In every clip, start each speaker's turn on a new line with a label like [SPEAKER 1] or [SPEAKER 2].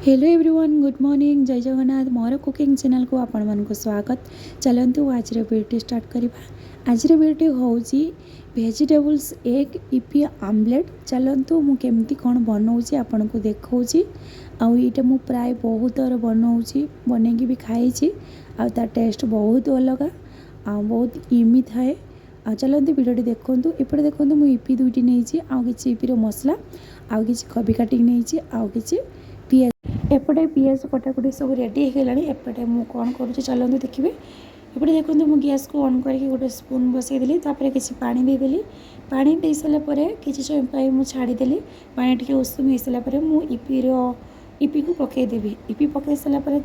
[SPEAKER 1] Hello everyone, good morning, ଜୟ ଜଗନ୍ନାଥ। ମୋର cooking ଚ୍ୟାନେଲ୍କୁ ଆପଣମାନଙ୍କୁ ସ୍ୱାଗତ। ଚାଲନ୍ତୁ, ଆଜିର ଭିଡ଼ିଓଟି ଷ୍ଟାର୍ଟ କରିବା। ଆଜିର ଭିଡ଼ିଓଟି ହେଉଛି ଭେଜିଟେବୁଲ୍ସ ଏଗ୍ ଇପି ଆମଲେଟ୍। ଚାଲନ୍ତୁ, ମୁଁ କେମିତି କ'ଣ ବନଉଛି ଆପଣଙ୍କୁ ଦେଖାଉଛି। ଆଉ ଏଇଟା ମୁଁ ପ୍ରାୟ ବହୁତ ଥର ବନଉଛି, ବନେଇକି ବି ଖାଇଛି। ଆଉ ତା ଟେଷ୍ଟ ବହୁତ ଅଲଗା ଆଉ ବହୁତ ୟମି ଥାଏ। ଆଉ ଚାଲନ୍ତୁ, ଭିଡ଼ିଓଟି ଦେଖନ୍ତୁ। ଏପଟେ ଦେଖନ୍ତୁ, ମୁଁ ଇପି ଦୁଇଟି ନେଇଛି, ଆଉ କିଛି ଇପିର ମସଲା, ଆଉ କିଛି କୋବି କାଟିକି ନେଇଛି, ଆଉ କିଛି ପିଆଜ। ଏପଟେ ପିଆଜ କଟାକଟି ସବୁ ରେଡ଼ି ହେଇଗଲାଣି। ଏପଟେ ମୁଁ କ'ଣ କରୁଛି, ଚାଲନ୍ତୁ ଦେଖିବେ। ଏପଟେ ଦେଖନ୍ତୁ, ମୁଁ ଗ୍ୟାସ୍କୁ ଅନ୍ କରିକି ଗୋଟେ ସ୍ପୁନ୍ ବସେଇଦେଲି। ତାପରେ କିଛି ପାଣି ଦେଇଦେଲି। ପାଣି ଦେଇସାରିଲା ପରେ କିଛି ସମୟ ପାଇଁ ମୁଁ ଛାଡ଼ିଦେଲି। ପାଣି ଟିକେ ଉଷୁମ ହେଇସାରିଲା ପରେ ମୁଁ ଇପିକୁ ପକାଇଦେବି। ଇପି ପକାଇ ସାରିଲା ପରେ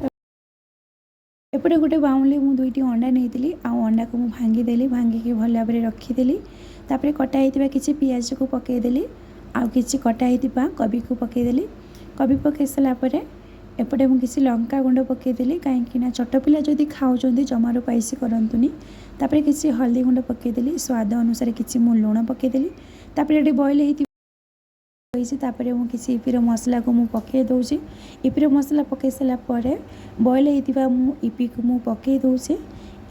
[SPEAKER 1] ଏପଟେ ଗୋଟେ ବାଉଲରେ ମୁଁ ଦୁଇଟି ଅଣ୍ଡା ନେଇଥିଲି ଆଉ ଅଣ୍ଡାକୁ ମୁଁ ଭାଙ୍ଗିଦେଲି। ଭାଙ୍ଗିକି ଭଲ ଭାବରେ ରଖିଦେଲି। ତାପରେ କଟା ହେଇଥିବା କିଛି ପିଆଜକୁ ପକାଇଦେଲି ଆଉ କିଛି କଟା ହେଇଥିବା କୋବିକୁ ପକାଇଦେଲି। କୋବି ପକାଇ ସାରିଲା ପରେ ଏପଟେ ମୁଁ କିଛି ଲଙ୍କା ଗୁଣ୍ଡ ପକାଇଦେଲି, କାହିଁକି ନା ଛୋଟ ପିଲା ଯଦି ଖାଉଛନ୍ତି, ଜମାରୁ ସ୍ପାଇସି କରନ୍ତୁନି। ତାପରେ କିଛି ହଳଦୀ ଗୁଣ୍ଡ ପକାଇଦେଲି। ସ୍ୱାଦ ଅନୁସାରେ କିଛି ମୁଁ ଲୁଣ ପକାଇଦେଲି। ତାପରେ ଏଠି ବଏଲ୍ ହେଇଛି। ତାପରେ ମୁଁ କିଛି ଇପିର ମସଲାକୁ ମୁଁ ପକାଇ ଦେଉଛି। ଇପିର ମସଲା ପକାଇ ସାରିଲା ପରେ ବଏଲ୍ ହେଇଥିବା ମୁଁ ଇପିକୁ ମୁଁ ପକାଇ ଦେଉଛି।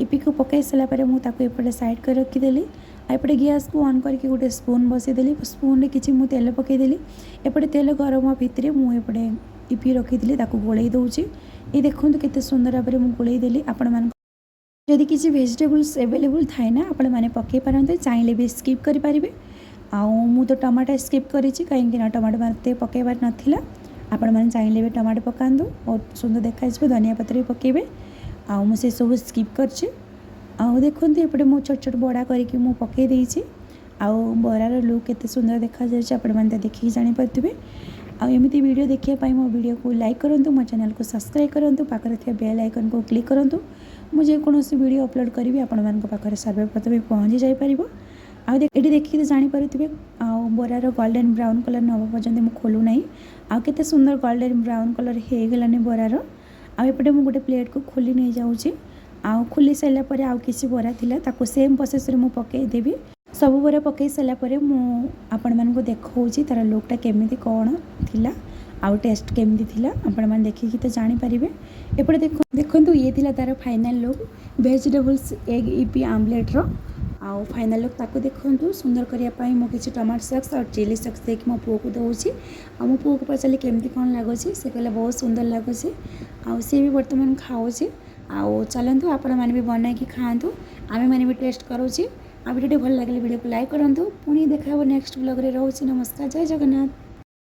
[SPEAKER 1] ଇପିକୁ ପକାଇ ସାରିଲା ପରେ ମୁଁ ତାକୁ ଏପଟେ ସାଇଡ଼୍ କରି ରଖିଦେଲି। ଆଉ ଏପଟେ ଗ୍ୟାସ୍କୁ ଅନ୍ କରିକି ଗୋଟେ ସ୍ପୁନ୍ ବସେଇଦେଲି। ସ୍ପୁନ୍ରେ କିଛି ମୁଁ ତେଲ ପକାଇଦେଲି। ଏପଟେ ତେଲ ଗରମ ଭିତରେ ମୁଁ ଏପଟେ ଇପି ରଖିଥିଲି, ତାକୁ ଗୋଳେଇ ଦେଉଛି। ଏ ଦେଖନ୍ତୁ, କେତେ ସୁନ୍ଦର ଭାବରେ ମୁଁ ଗୋଳେଇ ଦେଲି। ଆପଣମାନଙ୍କ ଯଦି କିଛି ଭେଜିଟେବୁଲ୍ସ ଆଭେଲେବୁଲ୍ ଥାଏ ନା, ଆପଣମାନେ ପକାଇ ପାରନ୍ତି, ଚାହିଁଲେ ବି ସ୍କିପ୍ କରିପାରିବେ। ଆଉ ମୁଁ ତ ଟମାଟୋ ସ୍କିପ୍ କରିଛି, କାହିଁକି ନା ଟମାଟୋ ମୋତେ ପକାଇବାର ନଥିଲା। ଆପଣମାନେ ଚାହିଁଲେ ବି ଟମାଟୋ ପକାନ୍ତୁ, ବହୁତ ସୁନ୍ଦର ଦେଖାଯିବ। ଧନିଆ ପତ୍ର ବି ପକାଇବେ। ଆଉ ମୁଁ ସେସବୁ ସ୍କିପ୍ କରିଛି। ଆଉ ଦେଖନ୍ତୁ, ଏପଟେ ମୁଁ ଛୋଟ ଛୋଟ ବଡ଼ା କରିକି ମୁଁ ପକାଇ ଦେଇଛି। ଆଉ ବରାର ଲୁକ୍ କେତେ ସୁନ୍ଦର ଦେଖାଯାଉଛି, ଆପଣମାନେ ତ ଦେଖିକି ଜାଣିପାରୁଥିବେ। ଆଉ ଏମିତି ଭିଡ଼ିଓ ଦେଖିବା ପାଇଁ ମୋ ଭିଡ଼ିଓକୁ ଲାଇକ୍ କରନ୍ତୁ, ମୋ ଚ୍ୟାନେଲକୁ ସବସ୍କ୍ରାଇବ୍ କରନ୍ତୁ, ପାଖରେ ଥିବା ବେଲ୍ ଆଇକନ୍କୁ କ୍ଲିକ୍ କରନ୍ତୁ। ମୁଁ ଯେକୌଣସି ଭିଡ଼ିଓ ଅପଲୋଡ଼ କରିବି, ଆପଣମାନଙ୍କ ପାଖରେ ସର୍ବପ୍ରଥମେ ପହଞ୍ଚି ଯାଇପାରିବ। ଆଉ ଏଠି ଦେଖିକି ତ ଜାଣିପାରୁଥିବେ। ଆଉ ବରାର ଗୋଲ୍ଡେନ୍ ବ୍ରାଉନ୍ କଲର୍ ନେବା ପର୍ଯ୍ୟନ୍ତ ମୁଁ ଖୋଲୁନାହିଁ। ଆଉ କେତେ ସୁନ୍ଦର ଗୋଲ୍ଡେନ୍ ବ୍ରାଉନ୍ କଲର୍ ହେଇଗଲାନି ବରାର। ଆଉ ଏପଟେ ମୁଁ ଗୋଟେ ପ୍ଲେଟ୍କୁ ଖୋଲି ନେଇଯାଉଛି। ଆଉ ଖୋଲି ସାରିଲା ପରେ ଆଉ କିଛି ବରା ଥିଲା, ତାକୁ ସେମ୍ ପ୍ରୋସେସ୍ରେ ମୁଁ ପକାଇଦେବି। ସବୁ ବରା ପକାଇ ସାରିଲା ପରେ ମୁଁ ଆପଣମାନଙ୍କୁ ଦେଖାଉଛି ତା'ର ଲୁକ୍ଟା କେମିତି କ'ଣ ଥିଲା ଆଉ ଟେଷ୍ଟ କେମିତି ଥିଲା, ଆପଣମାନେ ଦେଖିକି ତ ଜାଣିପାରିବେ। ଏପଟେ ଦେଖନ୍ତୁ, ଇଏ ଥିଲା ତା'ର ଫାଇନାଲ୍ ଲୁକ୍, ଭେଜିଟେବୁଲ୍ସ ଏଗ୍ ଇପି ଆମଲେଟ୍ର। ଆଉ ଫାଇନାଲ୍ ଲୁକ୍ ତାକୁ ଦେଖନ୍ତୁ। ସୁନ୍ଦର କରିବା ପାଇଁ ମୁଁ କିଛି ଟମାଟୋ ସକ୍ସ ଆଉ ଚିଲି ସକ୍ସ ଦେଇକି ମୋ ପୁଅକୁ ଦେଉଛି। ଆଉ ମୋ ପୁଅକୁ ପଚାରିଲି କେମିତି କ'ଣ ଲାଗୁଛି, ସେ କହିଲା ବହୁତ ସୁନ୍ଦର ଲାଗୁଛି। ଆଉ ସିଏ ବି ବର୍ତ୍ତମାନ ଖାଉଛି। ଆଉ ଚାଲନ୍ତୁ, ଆପଣମାନେ ବି ବନାଇକି ଖାଆନ୍ତୁ, ଆମେମାନେ ବି ଟେଷ୍ଟ କରୁଛି। ଆଉ ଭିଡ଼ିଓଟି ଭଲ ଲାଗିଲେ ଭିଡ଼ିଓକୁ ଲାଇକ୍ କରନ୍ତୁ। ପୁଣି ଦେଖା ହେବ ନେକ୍ସଟ ବ୍ଲଗ୍ରେ। ରହୁଛି, ନମସ୍କାର, ଜୟ ଜଗନ୍ନାଥ।